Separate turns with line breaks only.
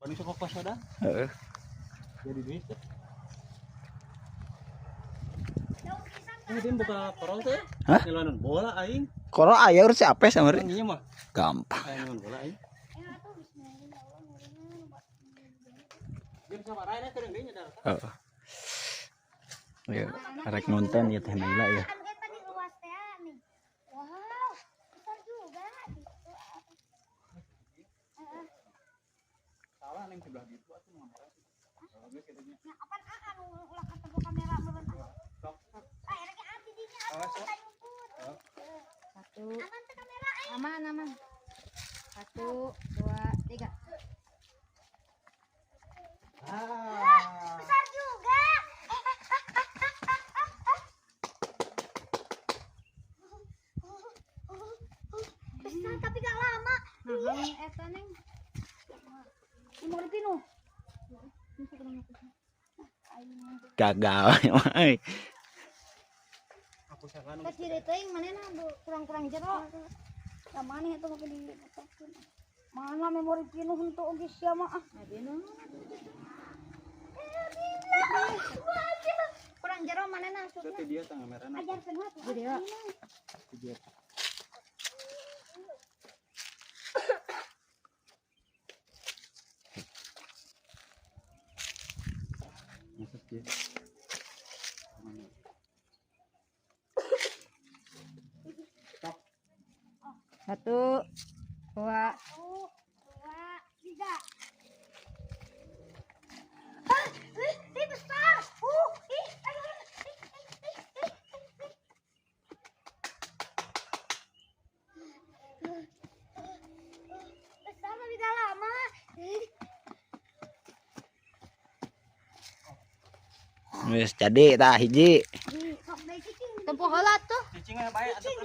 Bandung sok kos dah.
Heeh.
Jadi duit teh. Ini dia buka korol teh.
Hah?
Ngeluaran bola aing.
Korol aya urus si Apes sama
Kan iya mah.
Gampang.
Aing ngeluaran bola aing. Dia bisa marahin ya kering deui nya.
Heeh. Ya, rek ngonten ya Teh Naila ya.
Kan eta di luas teh nih. Wow, besar juga gitu.
Salah neng sebelah gitu atuh ngamera. Bagus gitu nya.
Nah, apaan ah anu ulah ketemu kamera meureun ah.
Sok.
Ah, erek abdi dinya
Awas,
atuh
sok.
tayungpun.
Satu.
Aman teh kamera eh.
Aman, aman. Satu, dua, tiga.
Ah.
Besar juga. Besar tapi gak lama.
Nah, eta neng.
Lima ribu nuh.
Gagal euy.
Aku salah nu.
Kecil teuing manehna kurang-kurang jero.
Ya mana itu mau di Mana memori pinuh untuk oge sia mah ah.
Nah, bino.
Wajah.
Kurang jero manehna asupna.
Teh dia teh ngamerana.
Ajarkeun we tuh.
Video.
Dia. Masuk dia. Mana?
Satu, dua,
Satu, dua, tiga. Ah, ih, ih, besar. Ih, ayo, ih, ih, ih, ih, ih. Besar tapi gak lama. Ih.
Wis jadi tah hiji.
Ih, sok deui cicing.
Tempo heula tuh.
Cicing bae atuh.